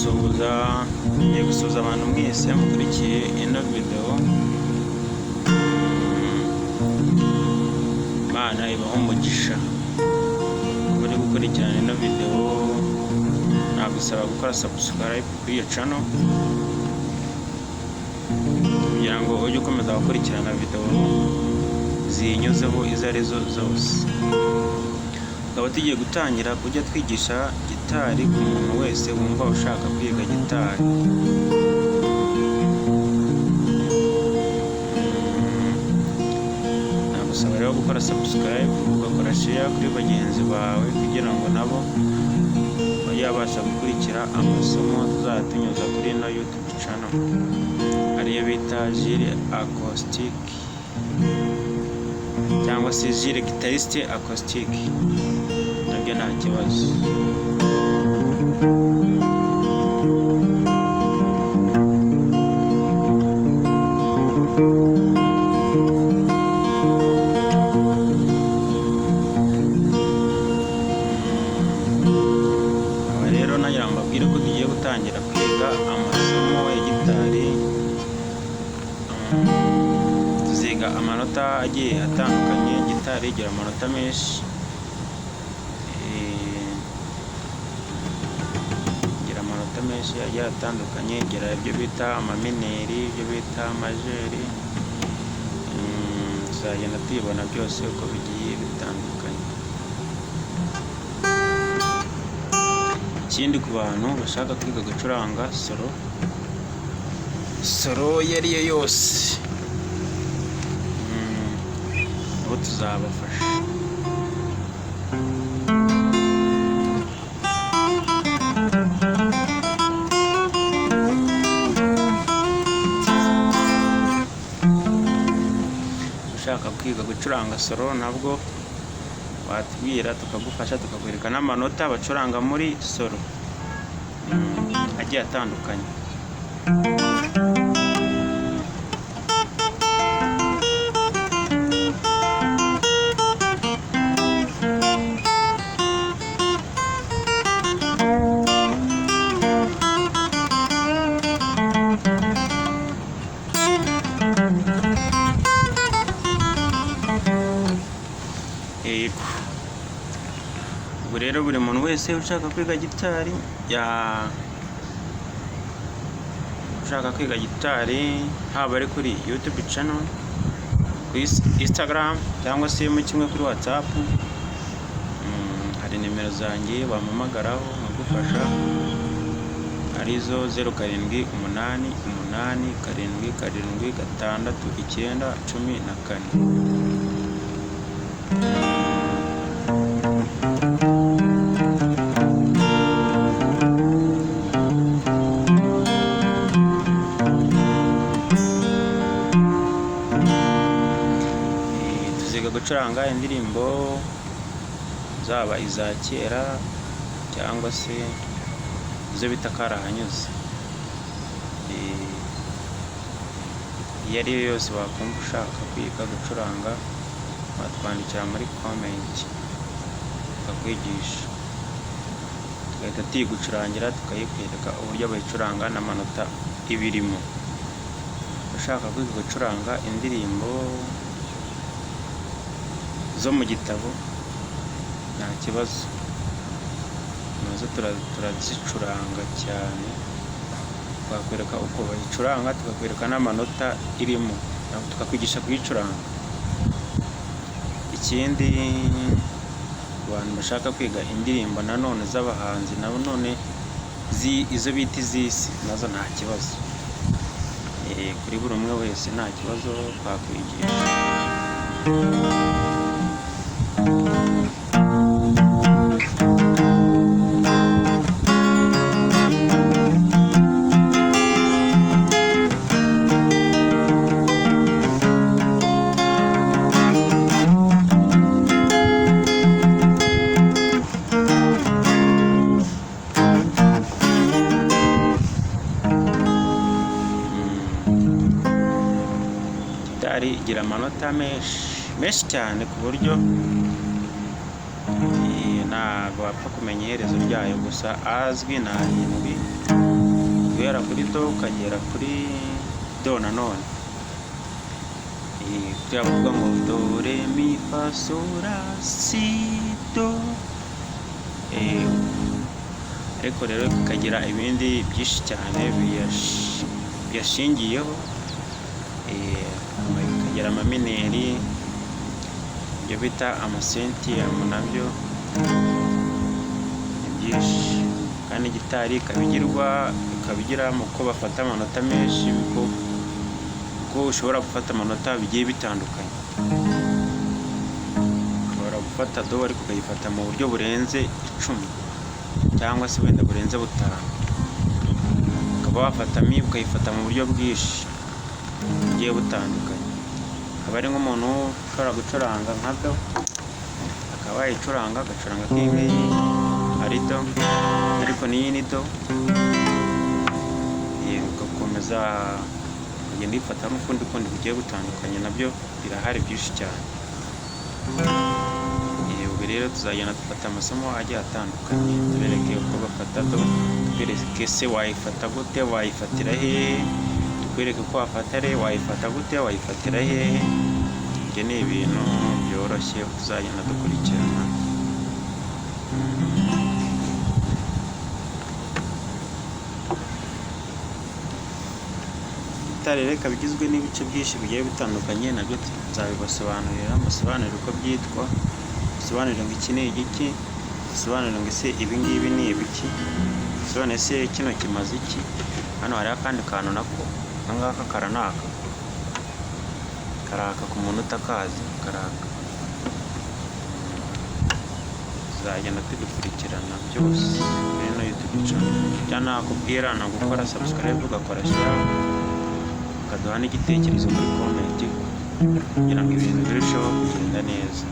Ngiye gusuhuza abantu mwese mukurikiye ino video. Imana ibahe umugisha. Kuba uri gukurikirana ino video, nagusaba gukora subscribe kuri iyo channel kugira ngo ujye ukomeza gukurikirana video ziyinyuzeho izo ari zo zose. Tukaba tugiye gutangira kujya twigisha gitari ku muntu wese wumva ushaka kwiga gitari. Nagusaba rero gukora subscribe, ugakora share kuri bagenzi bawe kugira ngo nabo bajye babasha gukurikira amasomo tuzajya tunyuza kuri ino YouTube channel, ariyo bita Jules Acoustic cyangwa se Jules Guitariste Acoustic, nabyo nta kibazo. Aba rero nagira ngo mbabwire ko tugiye gutangira kwiga amasomo ya gitari. Tuziga amanota agiye atandukanye. Gitari igira amanota menshi, igira amanota menshi agiye atandukanye, igira ibyo bita amamineur, ibyo bita majeur. Tuzagenda tuyibona byose uko bigiye bitandukanye. Ikindi, ku bantu bashaka kwiga gucuranga solo, solo iyo ari yo yose, nabo tuzabafasha. Ushaka kwiga gucuranga solo nabwo watubwira tukagufasha, tukakwereka n'amanota bacuranga muri solo agiye atandukanye. Yego, ubwo rero buri muntu wese ushaka kwiga gitari, ya ushaka kwiga gitari, haba ari kuri YouTube channel, kuri Instagram cyangwa se mu kimwe kuri WhatsApp, hari nimero zanjye wampamagaraho nkagufasha, arizo 0788776914. Tuziga gucuranga indirimbo zaba iza kera cyangwa se izo bita karahanyuze. Iyo ari yo yose wakumva ushaka kwiga gucuranga, watwandikira muri comment tukakwigisha, tugahita tuyigucurangira, tukayikwereka uburyo bayicuranga n'amanota ibirimo. Ushaka kwiga gucuranga indirimbo zo mu gitabo, nta kibazo, nazo turazicuranga cyane, twakwereka uko bayicuranga, tukakwereka n'amanota irimo, tukakwigisha kuyicuranga. Ikindi, abantu bashaka kwiga indirimbo nanone z'abahanzi, nanone izo bita iz'isi, nazo nta kibazo. Kuri buri umwe wese nta kibazo, twakwigisha. Gitari igira amanota menshi menshi cyane, ku buryo ntabwo wapfa kumenya iherezo ryayo, gusa azwi ni arindwi. Guhera kuri do ukagera kuri do nanone. Byavuga ngo do, re, mi, fa, sol, la, si, do. Ariko rero bikagira ibindi byinshi cyane biyashingiyeho. Bikagira ama mineur, ibyo bita ama septième, nabyo ni byinshi. Kandi gitari ikaba igira uko bafata amanota menshi, kuko ushobora gufata amanota bigiye bitandukanye. Ushobora gufata do ariko ukayifata mu buryo burenze 10 cyangwa se wenda burenze butanu. Ukaba wafata mi ukayifata mu buryo bwinshi bugiye butandukanye. Akaba ari nk'umuntu ushobora gucuranga nka do, akaba yayicuranga agacuranga nk'iyi ngiyi ari do, ariko n'iyi ni do. Ugakomeza ukagenda uyifata n'ukundi kundi kugiye gutandukanye, nabyo birahari byinshi cyane. Ubwo rero tuzagenda dufata amasomo agiye atandukanye, tubereke uko bafata do, tukwereke se wayifata gute, wayifatira hehe, tukwereke uko wafata re, wayifata gute, wayifatira hehe. Ibyo ni ibintu byoroshye tuzagenda dukurikirana. Gitari rero ikaba igizwe n'ibice byinshi bigiye bitandukanye, nabyo nzabibasobanurira, mbasobanurire uko byitwa, mbasobanurire ngo iki ni igiki, mbasobanurire ngo ese ibi ngibi ni ibiki, mbasobanurire ese kino kimaze iki. Hano hariho akandi kantu nako, aka ngaka karanaka, karaka ku muntu utakazi, karaka. Tuzagenda tubikurikirana byose kuri ino YouTube channel. Icyo nakubwira ni ugukora subscribe, ugakora share, ukaduha n'igitekerezo muri comment kugira ngo ibintu birusheho kugenda neza.